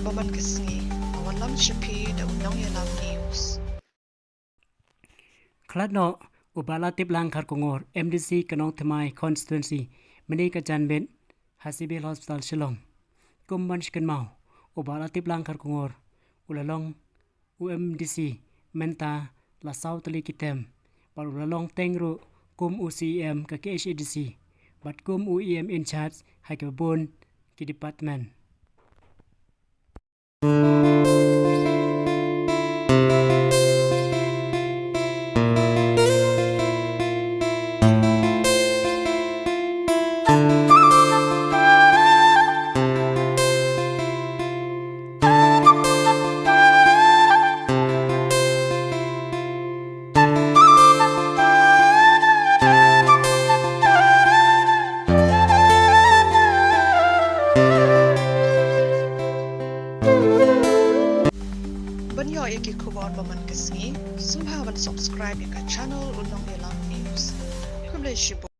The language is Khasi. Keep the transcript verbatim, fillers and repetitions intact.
Ba man ka sngi, a wanlam sha phi da u Nongïalam News. Khlad noh, u Bah Latiplang Kharkongor, M D C ka Nongthymmai Constituency, mynne ka janmiet ha Civil Hospital Shillong. Kum ban sngewkynmaw, u Bah Latiplang Kharkongor u la long u M D C mynta la saw tylli ki term, bad u la long teng ruh kum u C E M ka K H A D C, bad kum u E M in charge ha kiba bun ki department. Ban ïoh ïa ki khubor ba man ka sngi, sngewbha ban subscribe ïa ka channel U Nongïalam News. Khublei shibun.